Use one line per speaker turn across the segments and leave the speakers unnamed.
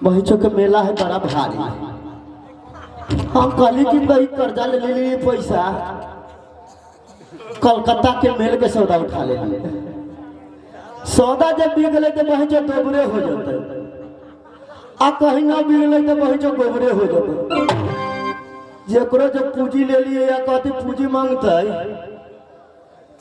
बहीचो के मेला है बड़ा भारी। हम कहली कि कहीं कर्जा ले लिए पैसा, कलकत्ता के मेल के सौदा उठा ले लिए। सौदा जब बिक गए तो बहीचो दोबरे हो जाते, आ कहीं ना बिक गए तो बहीचो गोबरे हो जाते। जेकरो जब पूंजी ले लिए या कहती पूंजी मांगते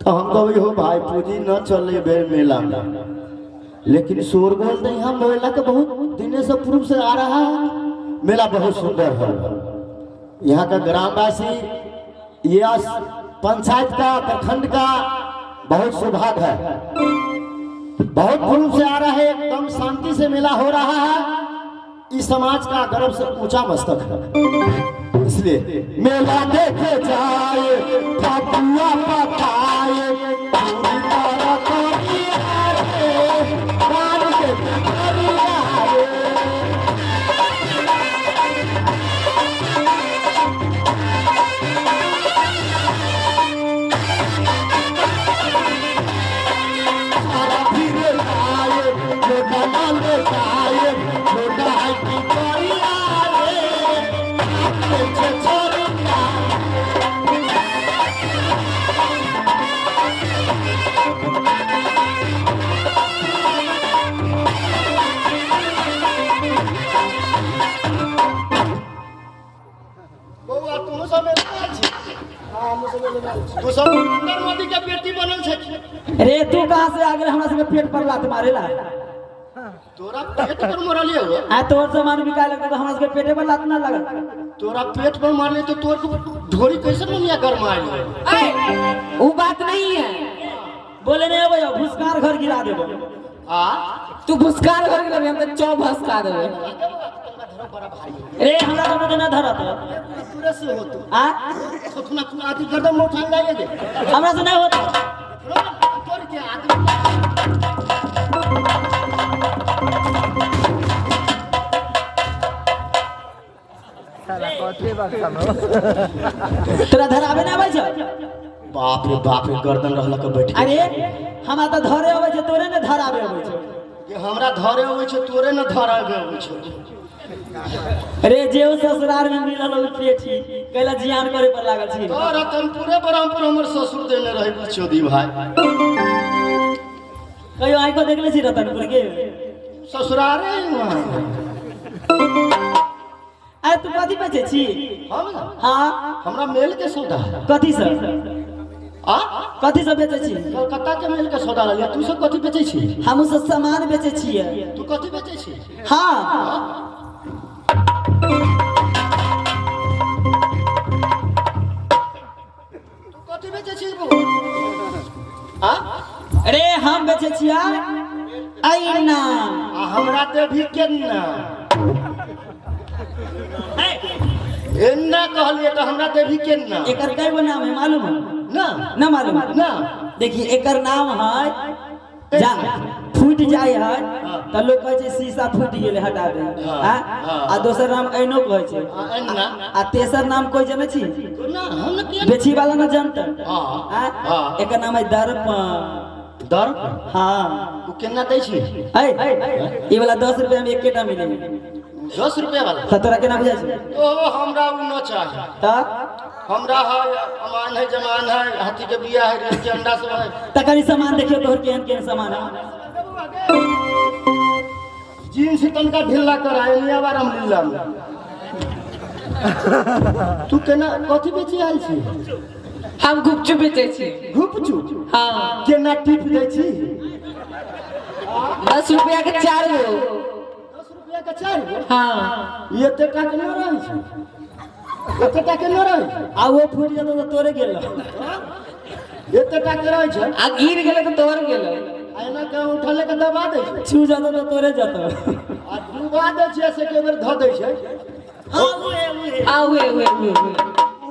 तो हम कभी हो भाई पूंजी न चले बेर मेला में। लेकिन शोरगोल तो यहाँ मेला के बहुत दिने से पूर्व से आ रहा है। मेला बहुत सुंदर है। यहाँ का ग्रामवासी यह पंचायत का प्रखंड का बहुत सौभाग्य है। बहुत पूर्व से आ रहा है, एकदम शांति से मेला हो रहा है। इस समाज का गर्व से ऊंचा मस्तक है। इसलिए मेला देखे जाए ठकुआ पकाए, पूरी तरह करिया रे, राम के करिया रे। सारा फिर आए लोटा ले जाए, लोटा है की करिया रे, के छछरिया। बौआ तू सब एना छी? तू सब नरेंद्र मोदी के बेटी बनल छै।
रे तू कहाँ से आ गेल हमरा सबके पेट पर लात मारेला?
तोरा पेट पर मरलिए हो।
आ तोर सामान बिकाए लगतै तऽ हमरा सबके पेटे पर लात ना लागल।
तोरा पेट पर मारले तो तोर ढोरी कैसे मनिया गरमायल है?
ऐ, वो बात नहीं है।
बोले नहीं अबै भुसकार घर गिरा देबो।
आ
तू भुसकार घर गेलबे, हम तो चौ भसका देबे।
रे हमरा सबके ना धरत।
पूरे से हो तू।
आ
थोथना तू आदि गर्दन में उठान जाएगे।
हमरा से नहीं होत।
तोर के आदमी
तोरा धराबे ना अबै छौ?
बाप रे बाप रे, गर्दन रहल के बैठ
अरे हमरा तऽ धरे अबै छै, तोरे ने धराबे अबै छै।
के हमरा धरे अबै छै, तोरे न धराबे अबै छै।
रे जे ओ ससुराल में मिलल ओ पेठी कैला जियान करे पर लागल छी।
तो रतनपुरे बरहमपुर हमर ससुर देने रहे चौधरी भाई।
कहियो आँखो देखले छी रतनपुर के?
ससुरारे वहाँ।
अरे तू कथी बेचै छी?
हम?
हाँ।
हमरा मेल के सौदा है।
कथी सब?
आ
कथी सब बेचै छी?
कलकत्ता के मेल के सौदा रहलियै। तू सब कथी बेचै छी?
हमहूँ सब सामान बेचै छियै।
तू कथी बेचै छी?
हाँ।
तू कथी बेचै छी बौ? आ
अरे हम बेचै छियै ऐना।
आ हमरा देबही केना? एना कहलियै तऽ हमरा देबही केना?
एकर कई गो नाम है मालूम है?
ना।
ना मालूम?
ना।
देखिए एकर नाम है जा फूट जाय है तऽ लोग कहै छै शीशा फूटि गेलै हटा दे।
हाँ,
आ
हाँ।
आ दोसर नाम ऐनो कहै छै।
आ, ऐना।
आ तेसर नाम कोई जानै छी?
ना, हम ना किया।
बेची वाला ना जानते?
हाँ,
आ
हाँ।
एकर नाम है दर्पण।
दर
हाँ।
ओ केना दै छी?
है ई वाला 10 रुपया में एकेटा मिले।
10 रुपया वाला?
तऽ तोरा केना बुझाइ छै?
ओ हमरा उ न चाही।
तऽ
हमरा है अमान है जमान है हाथी के बिया है रेत के अंडा सब है।
तऽ कनि सामान देखियौ तोहर केहन केहन सामान है।
जीन्स तनका ढिल्ला कराए लिया बार हम लीला में। तू केना कथी बेची आयल छी?
हम गुपचुप बेचै छी।
गुपचुप?
हाँ।
केना टिप दै छी?
10 रुपया के 4 गो।
10 रुपया के 4 गो?
हाँ।
ई एते टा के न रहै छै, एते टा के न रहै छै।
आ ओ फूटि जेतौ तऽ तोरे गेल।
एते टा के रहै छै।
आ गिर गेलै तऽ तोड़ गेलै।
आ एना के उठा ले के दबा दै छै।
छू जेतौ तऽ तोरे जेतौ।
आ डुबा दै छै से के बेर धऽ दै छै।
हाँ उहे उहे।
हाँ उहे उहे उहे उहे।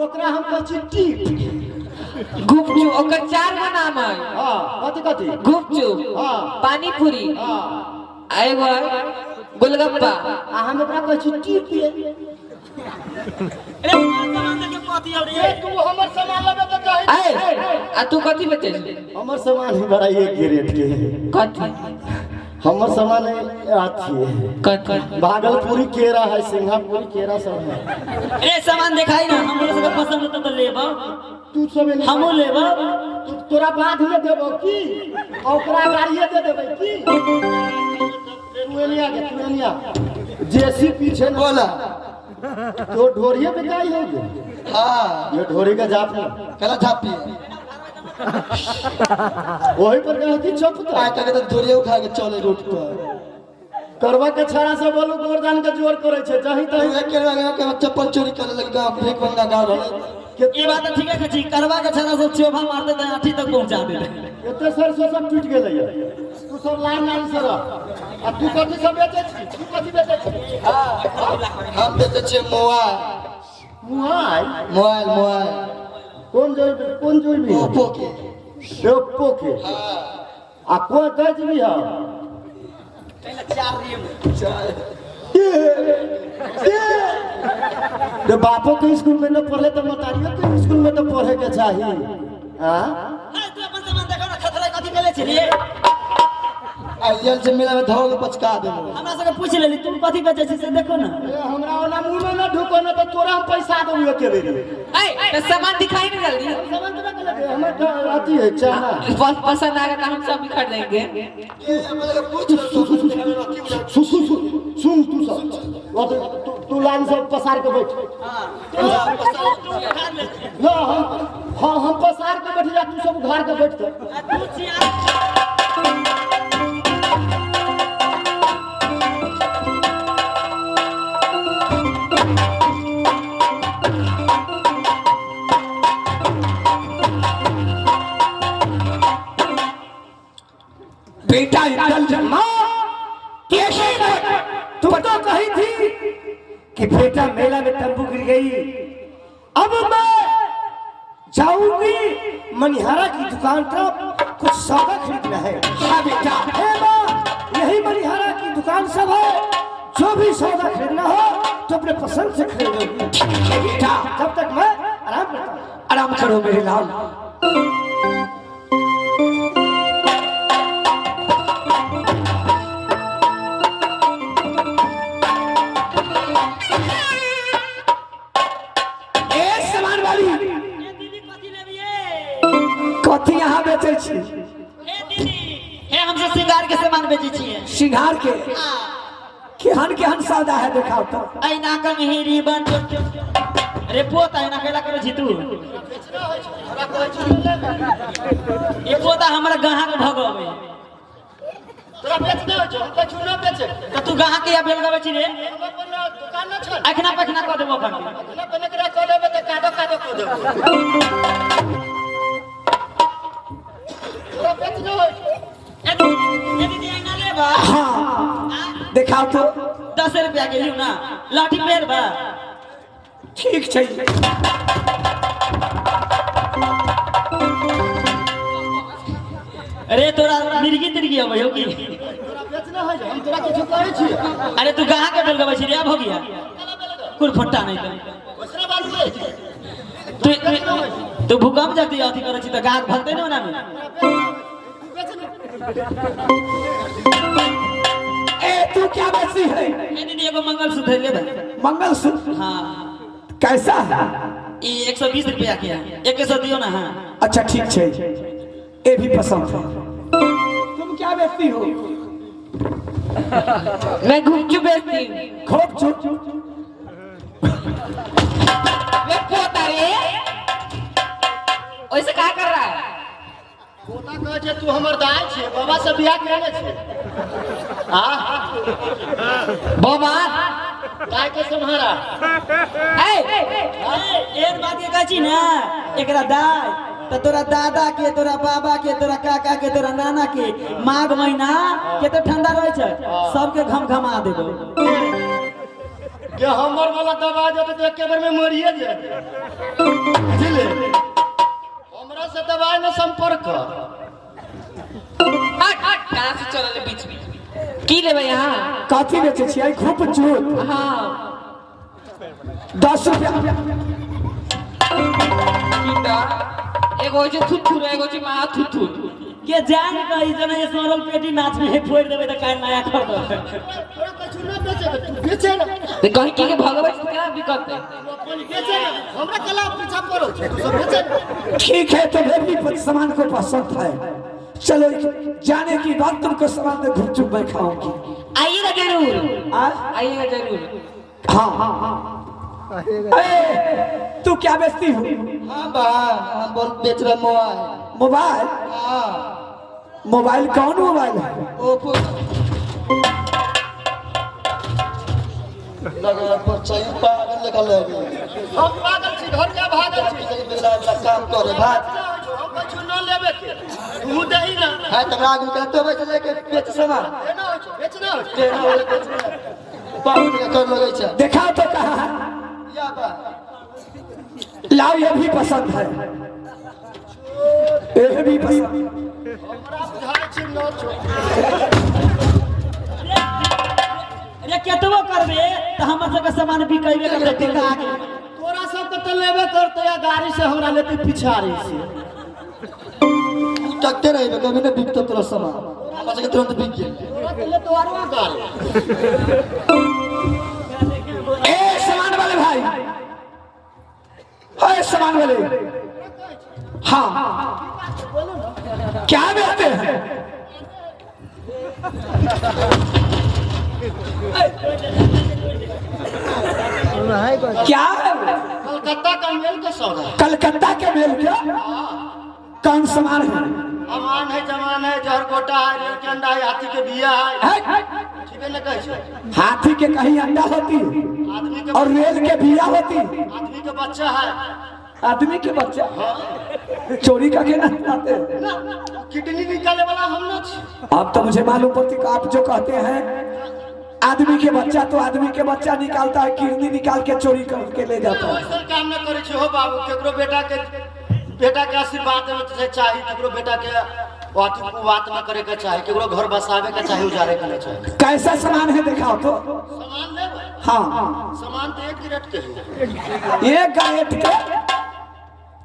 ओकरा हम कहै छी टीप।
गुपचुप ओकर 4 गो नाम है।
हाँ कथी कथी?
गुपचुप,
हाँ।
पानीपुरी,
हाँ।
आ एगो है गोलगप्पा।
आ हम ओकरा कहै छी टीप।
अरे सामान देखे कथी आब रे?
तू हमर सामान लेबे तऽ चाही।
ऐ, आ तू कथी बेचै छी?
हमर सामान ही बड़ा एक ग्रेड के है।
कथी?
हमर सामान अथी है।
कथी?
भागलपुरी केरा है, सिंगापुरी केरा सब है।
ए सामान देखाई ना, हमरो सबके पसंद होता तो लेब।
तू सब एने-
हमहूँ लेब।
तू तोरा बाद में देबो की आ ओकरा गाड़िए दे देबै की? तू एने आ गे, तू एने आ। जेसी पीछे न
बोला।
तो ढोरिए पे काई हो गे?
हाँ।
ये ढोरी का जाप ना।
कला झापी।
वही पर कहे कि चुप।
आइ तक तो धोरिए उठा के चले रोड पर।
करवा के छड़ा से बोलू गोरदान के जोर करे छे जही तही।
तू एक के के चप्पल चोरी करे लग गांव भीख मंगा गांव रहले।
ये बात ठीक है छी, करवा के छड़ा सब चोभा मारते त आठी तक पहुंचा देते।
एते सरसों सब टूट गेलै। तू सब लाइन लाइन से रह। आ तू कथी सब बेचै छी? तू कथी बेचै छी?
हम बेचै छियै मोबाइल।
मोबाइल?
Mobile mobile.
कोन जोई, कोन जोई भी?
ओप्पो के।
ओप्पो के। आ कोन कहै छी हम? रे बापो के स्कूल में न पढ़ले तो मतारियो के स्कूल में तो पढ़े के चाही। हां।
हां, तू अपन सामान देखो ना, खतरा कथी केले छी रे?
आइयल से मेला में धो के पचका देबो।
हमरा सबके पूछ लेली तुम कथी बेचै छी से देखो ना।
ए हमरा ओना मुंह में न ढुको न तो तोरा हम पैसा देबो एके बेरी।
ए तो सामान दिखाई ना जल्दी।
सामान तो रख ले, हमर तो अथी है चाना।
पसंद आ गया तो हम सब भी खरीदेंगे।
ए हमरा के पूछ
सुन सुन सुन सुन, तू सब वो तू तू लाइन से पसार के बैठ। ना हम हाँ हम पसार के बैठ जा, तू सब उघार के बैठ।
बेटा इधर माँ कैसे, तुम तो कही थी कि बेटा मेला में तंबू गिर गई, अब मैं जाऊंगी मनिहारा की दुकान पर, कुछ सौदा खरीदना है। हाँ बेटा, हे माँ, यही मनिहारा की दुकान सब है, जो भी सौदा खरीदना हो तो अपने पसंद से खरीदो। बेटा तब तक मैं आराम करता हूँ। आराम करो मेरे लाल। ए सामान वाली, कथी यहाँ बेचै छी?
हे दीदी, हे हमसे श्रृंगार के सामान बेचै छियै।
श्रृंगार के? केहन केहन सौदा है देखाओ तो।
ऐना कंघी रिबन। रे पोता, ऐना कैला करै छी तू? ई पोता हमरा गाहक भगबै।
तोरा बेच दे छौ, हम कछु न बेचे।
त तू गाहक या बेल गबै छी रे?
हम अपन दुकान न छल।
अखना पखना कऽ देबो अपन।
अखना पखना कऽ देबै तऽ कादो कादो कऽ देबो। तोरा बेच दे होइ छौ।
ए दीदी, ऐना लेबा?
हाँ देखाओ तो।
10 रुपया के लियौ ना, लाठी पेड़ बा।
ठीक छै।
अरे तोरा मिर्गी तिर्गी अबै हो की?
तोरा बेचना है, हम तोरा किछु कहै छी?
अरे तू गाहक के बेल गबै छी रे? आब हो गया कुल फट्टा नहीं तो।
ओसरा बालू रे।
तू तू भूकंप जगती अथी करै छी तऽ गाहक भगतै ने ओना में।
ए तू क्या बेचती है?
ए दीदी, एगो मंगलसूत्र लेबै।
मंगलसूत्र?
हाँ।
कैसा है?
ई 120 रुपया के है, 100 दियो ना। हाँ।
अच्छा ठीक छै, ये भी पसंद है। तुम क्या बेचती हो?
मैं गुपचुप बेचती हूँ।
खूब चुप।
मैं पोता रे, वैसे क्या कर रहा है?
पोता कहै छै तू हमर दाय छै, बाबा से बियाह केने छै। आ
बाबा
दाय के सम्हारा।
ए
एहन बात के कहै छी ना, एकरा दाय तऽ तोरा दादा के, तोरा बाबा के, तोरा काका के, तोरा नाना के माघ महीना के तऽ ठंडा रहै छै, सबके घम घमा देबो।
जे हमर वाला दबा जेतै तऽ एके बेर में मरिए जेतै, बुझले? हमरा से दबाई में संपर्क कर।
हट हट, कहाँ से चलल है बीच में? की लेबै यहाँ?
कथी बेचै छियै? खूब चूत?
हाँ।
10 रुपया।
की तऽ एगो होइ छै थुथुर, एगो छै महा थुथुर।
के जान कही जना ये सोरल पेटी नाच में फोड़ देबे त काहे नया खरीदबै।
तोरा कछु ना बेचे के, तू बेचे ना।
तो कहीं की के भगवत से केना बिकत है?
तू अपन बेचे ना, हमरा कला पीछा पड़ो छै, तू सब बेचे ना।
ठीक है, तुम्हें भी सामान को पसंद है। चलो जाने की बात, तुमको सामान में गुपचुप मैं खाऊंगी।
आइएगा जरूर।
आ?
आइएगा जरूर।
हाँ हाँ हाँ। अरे तू क्या बेचती हो?
हाँ बा, हम बोल बेच रहे मोबाइल।
मोबाइल?
हाँ।
मोबाइल कौन मोबाइल है?
ओप्पो लगा पर चाहिए, पागल लगा लगे।
हम पागल छी, घर जा भागल छी।
बिगड़ा काम करे भाग।
हम कछु न लेबे के, तू दही ना।
है तकरा आगू के तो बेच लेके बेच सामान।
एना होइ छौ, बेचना होइ छौ।
तेना होले बेच बहुत कर लगे छै।
दिखाओ तो कहाँ है?
या बा।
लाओ, ये भी पसंद है, ये भी पसंद।
हमरा बुझाइ छै न छौ।
रे केतबो करबे त हमर सबके सामान बिकैबे करतै, बिका के।
तोरा सबके तऽ लेबे करतै, आ गाड़ी से हमरा लेतै पिछाड़ी से।
तू तकते रहबे, कभी ना बिकतो तोरा सामान। हमरा सबके तुरंत बिक गेल।
तोरा तऽ लेतौ आरो गाड़ी।
ए सामान वाले भाई, अरे सामान वाले, हाँ क्या बेचते हैं? क्या है?
कलकत्ता का मेल के सौदा है।
कलकत्ता के मेल क्या कौन सामान है?
अमान है, जमान है, जहर गोटा है, रेल के अंडा है, हाथी के बिया है।
है?
ठीक है ना कहै छै?
हाथी के कहीं अंडा होती है
आदमी के
और रेल के बिया होती है।
आदमी के बच्चा है।
आदमी के बच्चा चोरी करके ना लाते हैं।
किडनी निकाले वाला हम ना छी।
अब तो मुझे मालूम पड़ती कि आप जो कहते हैं आदमी के बच्चा, तो आदमी के बच्चा निकालता है, किडनी निकाल के चोरी करके ले जाता है।
वैसन काम ना करै छी हो बाबू। केकरो बेटा के आशीर्वाद देवे के चाही, केकरो बेटा के अथी कुबात न करे के चाही, केकरो घर बसावे के चाही, उजारे के नहीं चाही।
कैसा सामान है दिखाओ तो।
सामान लेबै?
हाँ।
सामान तो एक ग्रेड के है।
एक ग्रेड के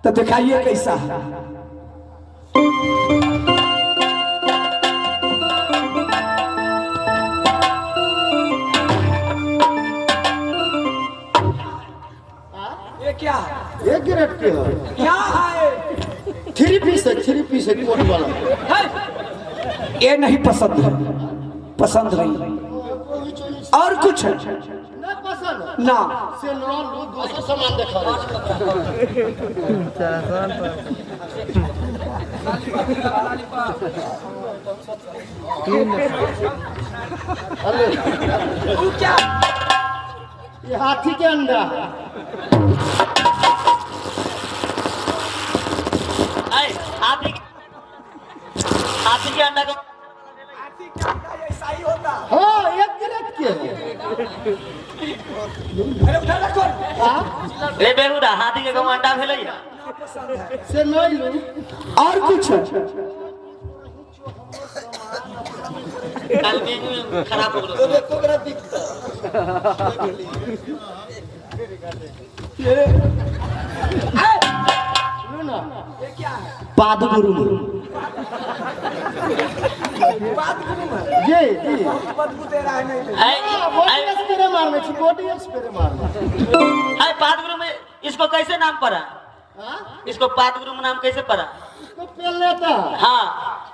तो दिखाइए कैसा है। ये क्या है?
एक ग्रेड के है।
क्या है?
थ्री पीस है, थ्री पीस है, कोट वाला।
है? ये नहीं पसंद है, पसंद नहीं। और कुछ है?
नहीं पसंद है
ना।
से न लू, दोसर सामान देखा दै छी।
वो क्या?
ये हाथी के अंडा है।
ऐ हाथी हाथी के अंडा को
ऐसा ही होता।
हाँ, एक ग्रेड के है।
अरे उधर रखो।
रे बेहुदा, हाथी के कोनो अंडा भेलै?
से नहीं लू।
और कुछ है?
कल मेनू खराब हो गेलो।
ओकरा बिकता।
लू ना। पाद गुरु जी जी।
बदबू दे रहा है। नहीं
ऐ
बॉडी स्प्रे मारने छी, बॉडी स्प्रे मारने।
ऐ पादगुरु में इसको कैसे नाम पड़ा?
हाँ?
इसको पादगुरु में नाम कैसे पड़ा?
इसको पहन लेता है।
हाँ।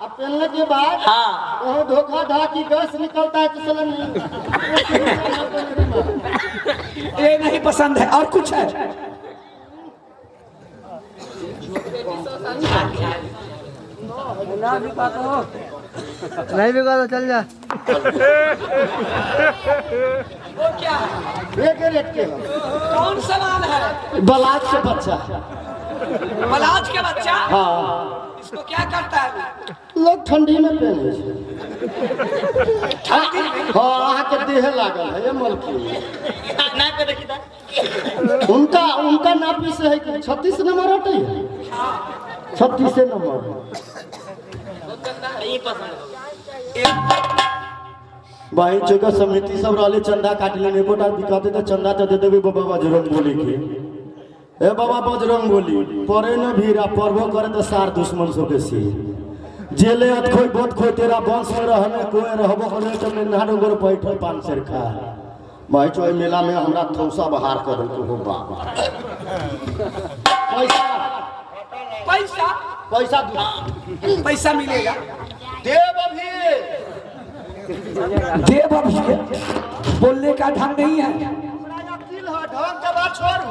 अब पहनने के बाद
हाँ।
वो धोखा धा की गैस निकलता है तो साला नहीं।
ये नहीं पसंद है। और कुछ है?
नहीं बिका तो चल जा।
वो क्या है?
एक रेट के है।
कौन सामान है?
बलाज के बच्चा।
बलाज के बच्चा?
हाँ।
इसको क्या करता है?
लोग ठंडी में पहने छै।
ठंडी में?
हाँ, अहाँके देह लागल है ये मलकी।
ना पे देखी ता।
उनका उनका नापी से है कि 36 नंबर हटे है, 36 नंबर।
ई पसंद।
बहिन चौका समिति सब रहले, चंदा काटले, एकोटा बिकाते तो चंदा तो दे देबे बाबा बजरंग बोली के। ए बाबा बजरंग बोली परे न भीड़, आ परबो करे तो सार दुश्मन सब बेसी। जेले अत खोई बहुत खोई तेरा वंश में रहने कोई रहबो करे तो मेन्हा डोंगर बैठल पान सेर खा भाई चो मेला में हमरा थौसा बहार कर देलको हो बाबा। पैसा
पैसा
पैसा दू।
पैसा मिलेगा।
देव अभी
देव अभी बोलने का ढंग नहीं है।
ढंग के बात छोड़ू।